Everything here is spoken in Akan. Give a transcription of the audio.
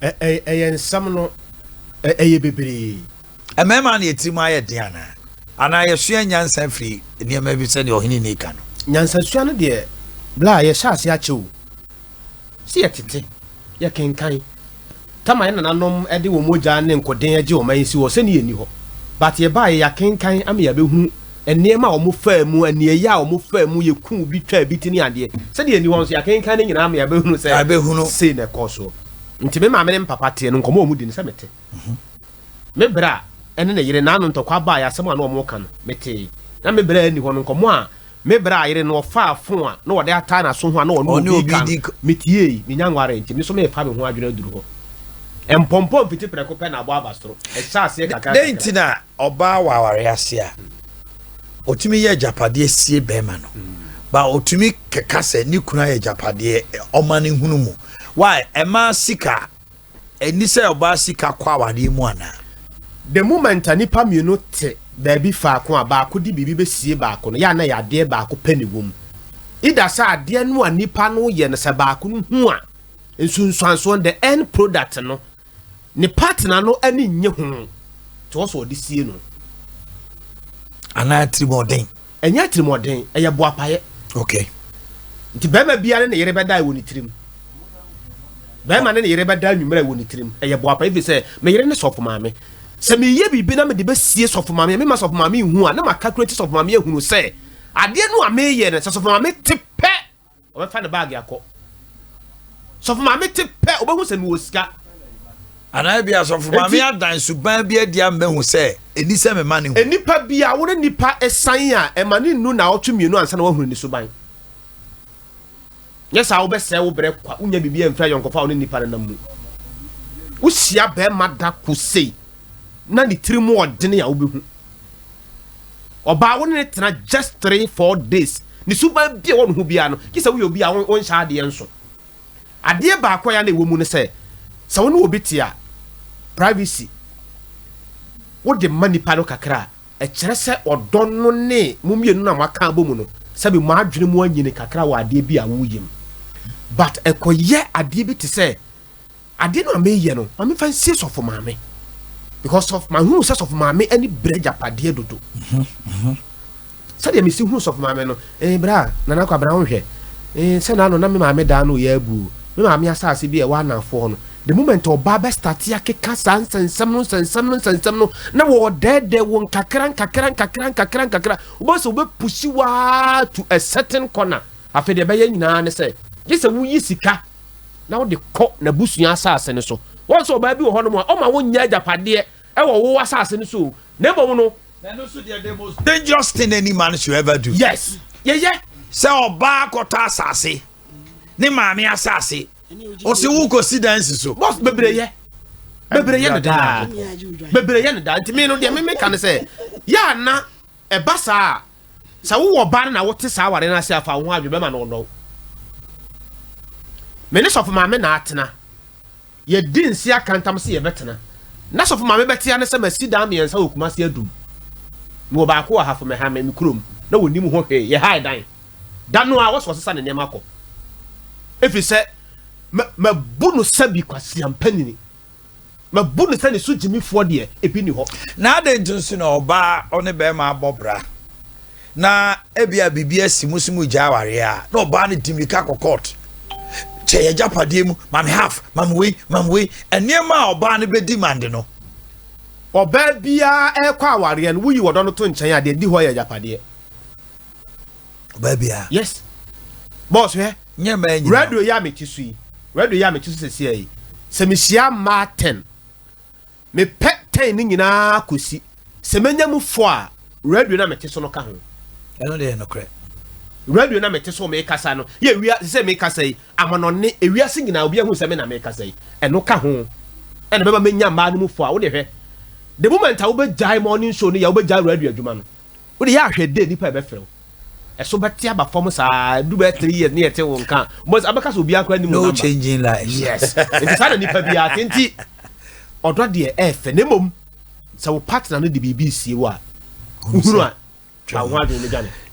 Ɛyɛ nsɛm no ɛyɛ bebree. Mmarima na yɛtiri mu ayɛ den anaa? Anaa yɛsua nyansa firi nneɛma bi sɛdeɛ ɔhene ni ka no? Nyansasua no deɛ, bla yɛhyɛ ase akyɛ o. Sɛ yɛtete, yɛkenkan. Tama yɛ nananom de wɔn mogya ne nkoden agye wɔn ayi si hɔ sɛne yɛnni hɔ. But yɛbaa yɛ yɛakenkan ama yɛabɛhunu nneɛma a wɔn faa mu, aniɛyɛ a wɔn faa mu, yɛku bi twa bi ti ne adeɛ. Sɛdeɛ yɛnni hɔ nso, yɛakenkan ne nyinaa ama yɛabɛhunu sɛ Yɛabɛhunu. Sei na ɛkɔɔ soɔ. Nti me maame ne me papa teɛ no, nkɔmmɔ a wɔn di no sɛ mete. Me bra ɛne ne yere n'ano ntɔkwa baa yɛ asɛm a na wɔn ka no, metee. Na me bra ani hɔ no, nkɔmmɔ a me bra yere no ɔfaa phone a na wɔde ataa n'aso ho a na ɔne Ɔne obi obi ka di no, metiee. Menya nware nti me nso merefa me ho adwene aduru hɔ. Mpɔmpɔ mfiti prɛko pɛ na abɔ aba soro. Ɛhyɛ aseɛ kakra Dɛn kakra. nti na ɔbaa wɔ aware ase a ɔtumi yɛ agyapadeɛ sie bɛrima no, ba ɔtumi keka sɛ ne kunu ayɛ agyapadeɛ ɔma ne hunu mu? Why ɛma sika ɛni sɛ ɔbaa sika kɔ awareɛ mu anaa? The moment a nipa mmienu te baabi faako a baako de biribi bɛsie baako no, yɛ a na yɛ adeɛ baako pɛ ne wɔ mu. Ida sɛ adeɛ no a nipa no yɛ no, sɛ baako no hu a, nsunsuansoɔ, the end product no, ne partner no ani nye ho nti wɔ sɛ ɔde sie no. Anaa tirimɔden? Ɛnyɛ tirimɔden, ɛyɛ boapayɛ. Nti bɛrima biara ne ne yere bɛda wɔ ne tirim, bɛrima ne ne yere bɛda anwummerɛ wɔ ne tirim, ɛyɛ boapayɛ fi sɛ me yere ne sɔfo maame. Sɛ meyɛ biribi na mede bɛsie sɔfo maame a, mema sɔfo maame nhu a, na ma calculate sɔfo maame ahunu sɛ adeɛ no a meyɛ no, sɛ sɔfo maame te pɛ, ɔbɛfa ne baage akɔ. Sɔfo maame te pɛ, ɔbɛhu sɛ mewɔ sika. Anaa bi asɔfo maame adan suban bi adi ama sɛ ɛni sɛ mema ne hu. Nipa bi a wo ne nipa ɛsan a, ɛma ne nnu na ɔtwe mmienu ansa na wahunu ne suban. Nyɛ saa, wobɛsɛe wo berɛ kwa. Wonya biribi amfiri ayɔnkofa a wo ne nipa no nam mu. Wohyia bɛrima da ko sei na ne tiri mu ɔdene a, wobɛhu ɔbaa wo ne ne tena just 3-4 days, ne suban bi a ɛwɔ ne ho biara no gye sɛ woyɛ obi a wonhyɛ adeɛ nso. Adeɛ baako a yɛ na ɛwɔ mu no sɛ wo ne obi te a, privacy wode ma nipa no kakra a, ɛkyerɛ sɛ ɔdɔ no ne mo mmienu na moaka abɔ mu no, sɛbi mo adwene mu anyini kakra wɔ adeɛ bi a woyɛ mu. But ɛkɔyɛ adeɛ bi te sɛ adeɛ no a meyɛ no, ma mefa nsie sɔfo maame because of mahunu sɛ sɔfo maame ani brɛ agyapadeɛ dodo. Sɛdeɛ mesi hu sɔfo maame no, bra Nana Kwabena, wohwɛ sɛ naano na me maame daa no yɛ abu me maame asase bi a ɛwɔ anafoɔ no. The moment ɔbaa bɛ start akeka saa nsɛnsɛm no, nsɛnsɛm no, nsɛnsɛm no, na wɔɔdɛɛdɛ wo nkakra nkakra nkakra nkakra nkakra, wobɛhu sɛ wobɛ push waa to a certain corner. Afei deɛ ɛbɛyɛ nyinaa ne sɛ gye sɛ woyi sika na wode kɔ n'abusua asase no so. Wɔn sɛ ɔbaa bi wɔ hɔnom a ɔma wonyɛ agyapadeɛ ɛwɔ wo asase no so o, na mmom no Na ɛno nso deɛ, the most dangerous thing any man should ever do. Yes, yɛyɛ. Sɛ ɔbaa kɔtɔ asase, ne maame asase, ɔsɛ wokɔsi dan si so. Boss, bebree yɛ, bebree yɛ ne daa, bebree yɛ ne daa. Nti mi no deɛ, mi ka ne sɛ yɛ ana ɛba saa a, sɛ wowɔ ba no na wote saa aware no ase afa wo ho adwene bɛma no ɔdɔw. Me ne sɔfo maame na atena, yɛdi nsi aka ntam sɛ yɛbɛtena, na sɔfo maame bɛtea ne sɛ masi dan mmiɛnsa wɔ Kumase Adum. Mewɔ baako wɔ Hafo mɛha me kurom na wɔnim ho hwee. Yɛhae dan da no a wɔsɛ wɔsesa ne nneɛma kɔ, ɛfiri sɛ mabu no sɛbi kwasiampanyini, mabu no sɛ ne so gyimifoɔ deɛ ebi ni hɔ. Na ade nti nso na ɔbaa ɔne bɛrima abɔ bra na ebia biribi asi mu so mu gya awareɛ a, na ɔbaa no di mirika kɔ court, kyɛ yɛ agyapadeɛ mu, maame half, maame wei, maame wei, nneɛma a ɔbaa no bɛ demand no. Ɔbaa biara ɛkɔ awareɛ no, woyi wɔdɔ no to nkyɛn a, deɛ di hɔ yɛ agyapadeɛ. Ɔbaa biara? Yes boss, hwɛ. Nyɛ mmaa nyinaa. Radio yi a mete so yi, radio yi a mete so sɛsia yi, sɛ mehyia mmaa 10, mepɛ 10 no nyinaa kɔsi sɛ menya mu fo a, radio no a mete so no ka ho. Ɛno deɛ yɛ nokorɛ. Radio na mete so mekasa no yɛ wia sɛ mekasa yi, amanɔne, ewiase nyinaa obi ahu sɛ me na mekasa yi, ɛno ka ho ɛna bɛma menya mmaa no mu fo a wode hwɛ. The moment a wobɛgyae morning show no yɛ, wobɛgyae radio adwuma no, wode yɛ ahwɛ de nipa ɛbɛfrɛ wo, ɛso bɛte aba fam saa. Du bɛyɛ 3 years ne yɛte wo nka, bɔs abɛka sɛ obiara koraa nim wo No number. changing lives. Yes, nti saa na nipa biara te. Nti ɔdɔ deɛ ɛɛfɛ, na mmom sɛ wo partner no de biribi sie wo a, wohunu a, twa wo ho adwene no dwane.